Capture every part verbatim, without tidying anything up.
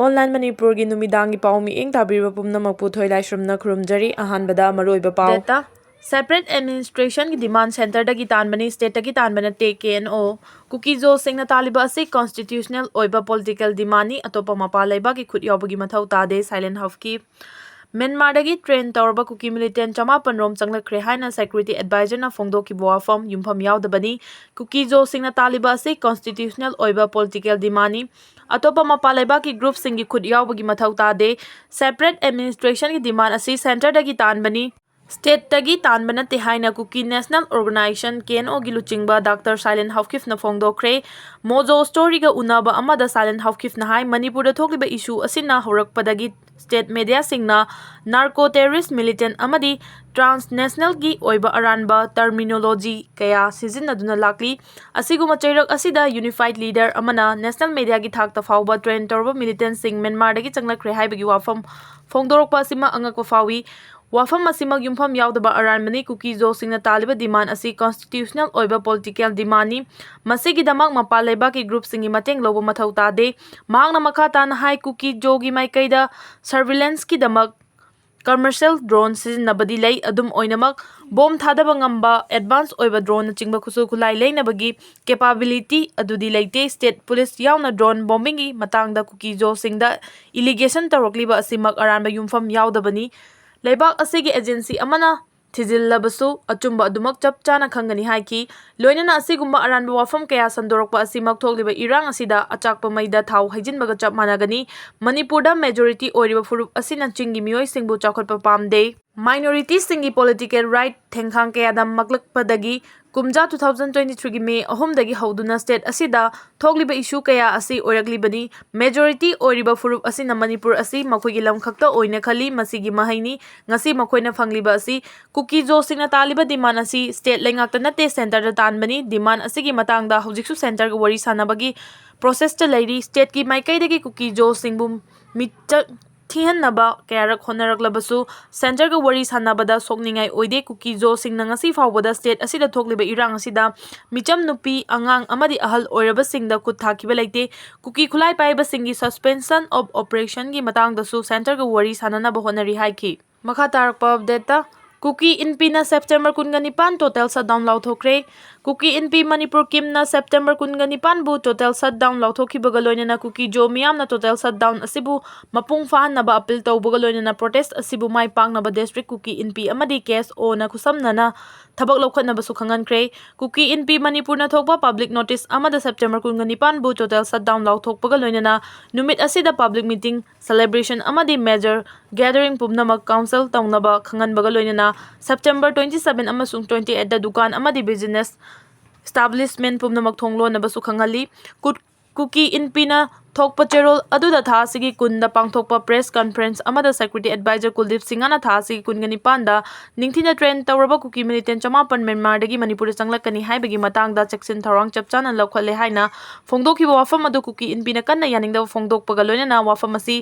Online ꯃꯅꯤꯄꯨꯔꯒꯤ ꯅꯨꯃꯤꯗꯥꯡꯒꯤ ꯄꯥꯎ ꯃꯤꯠꯌꯦꯡ ꯇꯥꯕꯤꯔꯤꯕ ꯄꯨꯝꯅꯃꯛꯄꯨ ꯊꯣꯏꯂꯥꯏꯁ꯭ꯔꯝꯅ ꯈꯨꯔꯨꯝꯖꯔꯤ꯫ ꯑꯍꯥꯟꯕꯗ ꯃꯔꯨꯑꯣꯏꯕ ꯄꯥꯎ꯫ Data. Separate administrationꯒꯤ demand centreꯗꯒꯤ ꯇꯥꯟꯕꯅꯤ, stateꯇꯒꯤ ꯇꯥꯟꯕ ꯅꯠꯇꯦ, K N O꯫ ꯀꯨꯀꯤ ꯖꯣꯁꯤꯡꯅ ꯇꯥꯜꯂꯤꯕ ꯑꯁꯤ constitutional ꯑꯣꯏꯕ political demandꯅꯤ, ꯑꯇꯣꯞꯄ ꯃꯄꯥꯟ ꯂꯩꯕꯥꯛꯀꯤ ꯈꯨꯠ ꯌꯥꯎꯕꯒꯤ ꯃꯊꯧ ꯇꯥꯗꯦ, Silent Hawkif꯫ ꯃ꯭ꯌꯥꯟꯃꯥꯔꯗꯒꯤ train ꯇꯧꯔꯕ ꯀꯨꯀꯤ militant ꯆꯃꯥꯄꯟ ꯔꯣꯝ ꯆꯪꯂꯛꯈ꯭ꯔꯦ ꯍꯥꯏꯅ security advisorꯅ ꯐꯣꯡꯗꯣꯛꯈꯤꯕ ꯋꯥꯐꯝ ꯌꯨꯝꯐꯝ ꯌꯥꯎꯗꯕꯅꯤ꯫ ꯀꯨꯀꯤ ꯖꯣꯁꯤꯡꯅ ꯇꯥꯜꯂꯤꯕ ꯑꯁꯤ constitutional ꯑꯣꯏꯕ political demandꯅꯤ, ꯑꯇꯣꯞꯄ ꯃꯄꯥꯟ ꯂꯩꯕꯥꯛꯀꯤ groupꯁꯤꯡꯒꯤ ꯈꯨꯠ ꯌꯥꯎꯕꯒꯤ ꯃꯊꯧ ꯇꯥꯗꯦ꯫ Separate administrationꯒꯤ demand ꯑꯁꯤ centreꯗꯒꯤ ꯇꯥꯟꯕꯅꯤ, stateꯇꯒꯤ ꯇꯥꯟꯕ ꯅꯠꯇꯦ ꯍꯥꯏꯅ Kuki National Organisation, K N Oꯒꯤ ꯂꯨꯆꯤꯡꯕ Doctor Silent Hawkifꯅ ꯐꯣꯡꯗꯣꯛꯈ꯭ꯔꯦ꯫ Mojo Storyꯒ ꯎꯅꯕ ꯑꯃꯗ Silent Hawkifꯅ ꯍꯥꯏ, ꯃꯅꯤꯄꯨꯔꯗ ꯊꯣꯛꯂꯤꯕ issue ꯑꯁꯤꯅ ꯍꯧꯔꯛꯄꯗꯒꯤ state mediaꯁꯤꯡꯅ narco terrorist, militant ꯑꯃꯗꯤ transnationalꯒꯤ ꯑꯣꯏꯕ ꯑꯔꯥꯟꯕ terminology ꯀꯌꯥ ꯁꯤꯖꯤꯟꯅꯗꯨꯅ ꯂꯥꯛꯂꯤ꯫ ꯑꯁꯤꯒꯨꯝꯕ ꯆꯩꯔꯛ ꯑꯁꯤꯗ unified leader ꯑꯃꯅ national mediaꯒꯤ ꯊꯥꯛꯇ ꯐꯥꯎꯕ train ꯇꯧꯔꯕ militantꯁꯤꯡ ꯃ꯭ꯌꯥꯟꯃꯥꯔꯗꯒꯤ ꯆꯪꯂꯛꯈ꯭ꯔꯦ ꯍꯥꯏꯕꯒꯤ ꯋꯥꯐꯝ ꯐꯣꯡꯗꯣꯔꯛꯄ ꯑꯁꯤꯃꯛ ꯑꯉꯛꯄ ꯐꯥꯎꯏ꯫ ꯋꯥꯐꯝ ꯑꯁꯤꯃꯛ ꯌꯨꯝꯐꯝ ꯌꯥꯎꯗꯕ ꯑꯔꯥꯟꯕꯅꯤ꯫ ꯀꯨꯀꯤ ꯖꯣꯁꯤꯡꯅ ꯇꯥꯜꯂꯤꯕ demand ꯑꯁꯤ constitutional ꯑꯣꯏꯕ political demandꯅꯤ꯫ ꯃꯁꯤꯒꯤꯗꯃꯛ ꯃꯄꯥꯟ ꯂꯩꯕꯥꯛꯀꯤ groupꯁꯤꯡꯒꯤ ꯃꯇꯦꯡ ꯂꯧꯕ ꯃꯊꯧ ꯇꯥꯗꯦ꯫ ꯃꯍꯥꯛꯅ ꯃꯈꯥ ꯇꯥꯅ ꯍꯥꯏ, ꯀꯨꯀꯤ ꯖꯣꯒꯤ ꯃꯥꯏꯀꯩꯗ surveillanceꯀꯤꯗꯃꯛ commercial drone ꯁꯤꯖꯤꯟꯅꯕꯗꯤ ꯂꯩ꯫ ꯑꯗꯨꯝ ꯑꯣꯏꯅꯃꯛ, bomb ꯊꯥꯗꯕ ꯉꯝꯕ advance ꯑꯣꯏꯕ droneꯅꯆꯤꯡꯕ ꯈꯨꯠꯁꯨ ꯈꯨꯠꯂꯥꯏ ꯂꯩꯅꯕꯒꯤ capability ꯑꯗꯨꯗꯤ ꯂꯩꯇꯦ꯫ State police ꯌꯥꯎꯅ drone bombingꯒꯤ ꯃꯇꯥꯡꯗ ꯀꯨꯀꯤ ꯖꯣꯁꯤꯡꯗ allegation ꯇꯧꯔꯛꯂꯤꯕ ꯑꯁꯤꯃꯛ ꯑꯔꯥꯟꯕ ꯌꯨꯝꯐꯝ ꯌꯥꯎꯗꯕꯅꯤ꯫ ꯂꯩꯕꯥꯛ ꯑꯁꯤꯒꯤ agency ꯑꯃꯅ ꯊꯤꯖꯤꯜꯂꯕꯁꯨ ꯑꯆꯨꯝꯕ ꯑꯗꯨꯃꯛ ꯆꯞ ꯆꯥꯅ ꯈꯪꯒꯅꯤ ꯍꯥꯏꯈꯤ꯫ ꯂꯣꯏꯅꯅ ꯑꯁꯤꯒꯨꯝꯕ ꯑꯔꯥꯟꯕ ꯋꯥꯐꯝ ꯀꯌꯥ ꯁꯟꯗꯣꯔꯛꯄ ꯑꯁꯤꯃꯛ ꯊꯣꯛꯂꯤꯕ ꯏꯔꯥꯡ ꯑꯁꯤꯗ ꯑꯆꯥꯛꯄ ꯃꯩꯗ ꯊꯥꯎ ꯍꯩꯖꯤꯟꯕꯒ ꯆꯞ ꯃꯥꯟꯅꯒꯅꯤ꯫ ꯃꯅꯤꯄꯨꯔꯗ majority ꯑꯣꯏꯔꯤꯕ ꯐꯨꯔꯨꯞ ꯑꯁꯤꯅ ꯆꯤꯡꯒꯤ ꯃꯤꯑꯣꯏꯁꯤꯡꯕꯨ ꯆꯥꯎꯈꯠꯄ ꯄꯥꯝꯗꯦ꯫ Minorityꯁꯤꯡꯒꯤ political right ꯊꯦꯡꯈꯥꯡ ꯀꯌꯥꯗ ꯃꯛꯂꯛꯄꯗꯒꯤ ꯀꯨꯝꯖꯥ two thousand twenty threeꯒꯤ May ꯑꯍꯨꯝꯗꯒꯤ ꯍꯧꯗꯨꯅ state ꯑꯁꯤꯗ ꯊꯣꯛꯂꯤꯕ issue ꯀꯌꯥ ꯑꯁꯤ ꯑꯣꯏꯔꯛꯂꯤꯕꯅꯤ꯫ Majority ꯑꯣꯏꯔꯤꯕ ꯐꯨꯔꯨꯞ ꯑꯁꯤꯅ ꯃꯅꯤꯄꯨꯔ ꯑꯁꯤ ꯃꯈꯣꯏꯒꯤ ꯂꯝ ꯈꯛꯇ ꯑꯣꯏꯅ ꯈꯜꯂꯤ꯫ ꯃꯁꯤꯒꯤ ꯃꯍꯩꯅꯤ ꯉꯁꯤ ꯃꯈꯣꯏꯅ ꯐꯪꯂꯤꯕ ꯑꯁꯤ꯫ ꯀꯨꯀꯤ ꯖꯣꯁꯤꯡꯅ ꯇꯥꯜꯂꯤꯕ demand ꯑꯁꯤ state ꯂꯩꯉꯥꯛꯇ ꯅꯠꯇꯦ, centreꯗ ꯇꯥꯟꯕꯅꯤ꯫ Demand ꯑꯁꯤꯒꯤ ꯃꯇꯥꯡꯗ ꯍꯧꯖꯤꯛꯁꯨ centreꯒ ꯋꯥꯔꯤ ꯁꯥꯟꯅꯕꯒꯤ processꯇ ꯂꯩꯔꯤ꯫ Stateꯀꯤ ꯃꯥꯏꯀꯩꯗꯒꯤ ꯀꯨꯀꯤ ꯖꯣꯁꯤꯡꯕꯨ ꯃꯤꯆꯠ ꯊꯤꯍꯟꯅꯕ ꯀꯌꯥꯔꯛ ꯍꯣꯠꯅꯔꯛꯂꯕꯁꯨ ꯁꯦꯟꯇꯔꯒ ꯋꯥꯔꯤ ꯁꯥꯟꯅꯕꯗ ꯁꯣꯛꯅꯤꯡꯉꯥꯏ ꯑꯣꯏꯗꯦ꯫ ꯀꯨꯀꯤ ꯖꯣꯁꯤꯡꯅ ꯉꯁꯤ ꯐꯥꯎꯕꯗ ꯁ꯭ꯇꯦꯠ ꯑꯁꯤꯗ ꯊꯣꯛꯂꯤꯕ ꯏꯔꯥꯡ ꯑꯁꯤꯗ ꯃꯤꯆꯝ ꯅꯨꯄꯤ, ꯑꯉꯥꯡ ꯑꯃꯗꯤ ꯑꯍꯜ ꯑꯣꯏꯔꯕꯁꯤꯡꯗ ꯈꯨꯠ ꯊꯥꯈꯤꯕ ꯂꯩꯇꯦ꯫ ꯀꯨꯀꯤ ꯈꯨꯠꯂꯥꯏ ꯄꯥꯏꯕꯁꯤꯡꯒꯤ suspension of operationꯒꯤ ꯃꯇꯥꯡꯗꯁꯨ ꯁꯦꯟꯇꯔꯒ ꯋꯥꯔꯤ ꯁꯥꯟꯅꯅꯕ ꯍꯣꯠꯅꯔꯤ ꯍꯥꯏꯈꯤ꯫ ꯃꯈꯥ ꯇꯥꯔꯛꯄ updateꯇ, ꯀꯨꯀꯤ ꯏꯟꯄꯤꯅ September ꯀꯨꯟꯒ ꯅꯤꯄꯥꯟ total shutdown ꯂꯥꯎꯊꯣꯛꯈ꯭ꯔꯦ꯫ ꯀꯨꯀꯤ ꯏꯟꯄꯤ ꯃꯅꯤꯄꯨꯔ ꯀꯤꯝꯅ September ꯀꯨꯟꯒ ꯅꯤꯄꯥꯟꯕꯨ total shutdown ꯂꯥꯎꯊꯣꯛꯈꯤꯕꯒ ꯂꯣꯏꯅꯅ ꯀꯨꯀꯤ ꯖꯣ ꯃꯤꯌꯥꯝꯅ total shutdown ꯑꯁꯤꯕꯨ ꯃꯄꯨꯡ ꯐꯥꯍꯟꯅꯕ appeal ꯇꯧꯕꯒ ꯂꯣꯏꯅꯅ protest ꯑꯁꯤꯕꯨ ꯃꯥꯏ ꯄꯥꯛꯅꯕ district ꯀꯨꯀꯤ ꯏꯟꯄꯤ ꯑꯃꯗꯤ KSOꯅ ꯈꯨꯠꯁꯝꯅꯅ ꯊꯕꯛ ꯂꯧꯈꯠꯅꯕꯁꯨ ꯈꯪꯍꯟꯈ꯭ꯔꯦ꯫ ꯀꯨꯀꯤ ꯏꯟꯄꯤ ꯃꯅꯤꯄꯨꯔꯅ ꯊꯣꯛꯄ public notice ꯑꯃꯗ September ꯀꯨꯟꯒ ꯅꯤꯄꯥꯟꯕꯨ total shutdown ꯂꯥꯎꯊꯣꯛꯄꯒ ꯂꯣꯏꯅꯅ ꯅꯨꯃꯤꯠ ꯑꯁꯤꯗ public meeting, celebration ꯑꯃꯗꯤ major gathering ꯄꯨꯝꯅꯃꯛ cancel ꯇꯧꯅꯕ ꯈꯪꯍꯟꯕꯒ ꯂꯣꯏꯅꯅ September twenty seven ꯑꯃꯁꯨꯡ twenty eight ꯗ ꯗꯨꯀꯥꯟ ꯑꯃꯗꯤ business establishment ꯄꯨꯝꯅꯃꯛ ꯊꯣꯡ ꯂꯣꯟꯅꯕꯁꯨ ꯈꯪꯍꯜꯂꯤ꯫ ꯀꯨꯠ-, ꯀꯨꯀꯤ ꯏꯟꯄꯤꯅ ꯊꯣꯛꯄ ꯆꯦꯔꯣꯜ ꯑꯗꯨꯗ ꯊꯥ ꯑꯁꯤꯒꯤ ꯀꯨꯟꯗ ꯄꯥꯡꯊꯣꯛꯄ press conference ꯑꯃꯗ security advisor ꯀꯨꯜꯗꯤꯞ ꯁꯤꯡꯍꯅ ꯊꯥ ꯑꯁꯤꯒꯤ ꯀꯨꯟꯒ ꯅꯤꯄꯥꯟꯗ ꯅꯤꯡꯊꯤꯅ train ꯇꯧꯔꯕ ꯀꯨꯀꯤ militant ꯆꯃꯥꯄꯟ ꯃ꯭ꯌꯥꯟꯃꯥꯔꯗꯒꯤ ꯃꯅꯤꯄꯨꯔꯗ ꯆꯪꯂꯛꯀꯅꯤ ꯍꯥꯏꯕꯒꯤ ꯃꯇꯥꯡꯗ ꯆꯦꯛꯁꯤꯟ ꯊꯧꯔꯥꯡ ꯆꯞ ꯆꯥꯅ ꯂꯧꯈꯠꯂꯦ ꯍꯥꯏꯅ ꯐꯣꯡꯗꯣꯛꯈꯤꯕ ꯋꯥꯐꯝ ꯑꯗꯨ ꯀꯨꯀꯤ ꯏꯟꯄꯤꯅ ꯀꯟꯅ ꯌꯥꯅꯤꯡꯗꯕ ꯐꯣꯡꯗꯣꯛꯄꯒ ꯂꯣꯏꯅꯅ ꯋꯥꯐꯝ ꯑꯁꯤ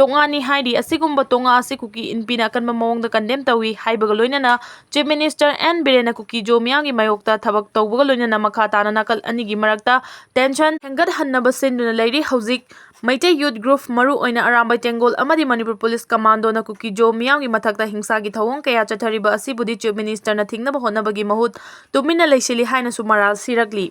ꯇꯣꯉꯥꯅꯤ ꯍꯥꯏꯔꯤ꯫ ꯑꯁꯤꯒꯨꯝꯕ ꯇꯣꯉꯥ ꯑꯁꯤ ꯀꯨꯀꯤ ꯏꯟꯄꯤꯅ ꯑꯀꯟꯕ ꯃꯑꯣꯡꯗ condemn ꯇꯧꯏ ꯍꯥꯏꯕꯒ ꯂꯣꯏꯅꯅ Chief Minister ꯑꯦꯟ ꯕꯤꯔꯦꯟꯅ ꯀꯨꯀꯤ ꯖꯣ ꯃꯤꯌꯥꯝꯒꯤ ꯃꯥꯌꯣꯛꯇ ꯊꯕꯛ ꯇꯧꯕꯒ ꯂꯣꯏꯅꯅ ꯃꯈꯥ ꯇꯥꯅ ꯅꯥꯀꯜ ꯑꯅꯤꯒꯤ ꯃꯔꯛꯇ tension ꯍꯦꯟꯒꯠꯍꯟꯅꯕ ꯁꯤꯟꯗꯨꯅ ꯂꯩꯔꯤ꯫ ꯍꯧꯖꯤꯛ ꯃꯩꯇꯩ youth group, ꯃꯔꯨ ꯑꯣꯏꯅ ꯑꯔꯥꯝꯕꯥꯏ ꯇꯦꯡꯒꯣꯜ ꯑꯃꯗꯤ ꯃꯅꯤꯄꯨꯔ police commandoꯅ ꯀꯨꯀꯤ ꯖꯣ ꯃꯤꯌꯥꯝꯒꯤ ꯃꯊꯛꯇ ꯍꯤꯡꯁꯥꯒꯤ ꯊꯧꯑꯣꯡ ꯀꯌꯥ ꯆꯠꯊꯔꯤꯕ ꯑꯁꯤꯕꯨꯗꯤ Chief Ministerꯅ ꯊꯤꯡꯅꯕ ꯍꯣꯠꯅꯕꯒꯤ ꯃꯍꯨꯠ ꯇꯨꯃꯤꯟꯅ ꯂꯩꯁꯤꯜꯂꯤ ꯍꯥꯏꯅꯁꯨ ꯃꯔꯥꯜ ꯁꯤꯔꯛꯂꯤ꯫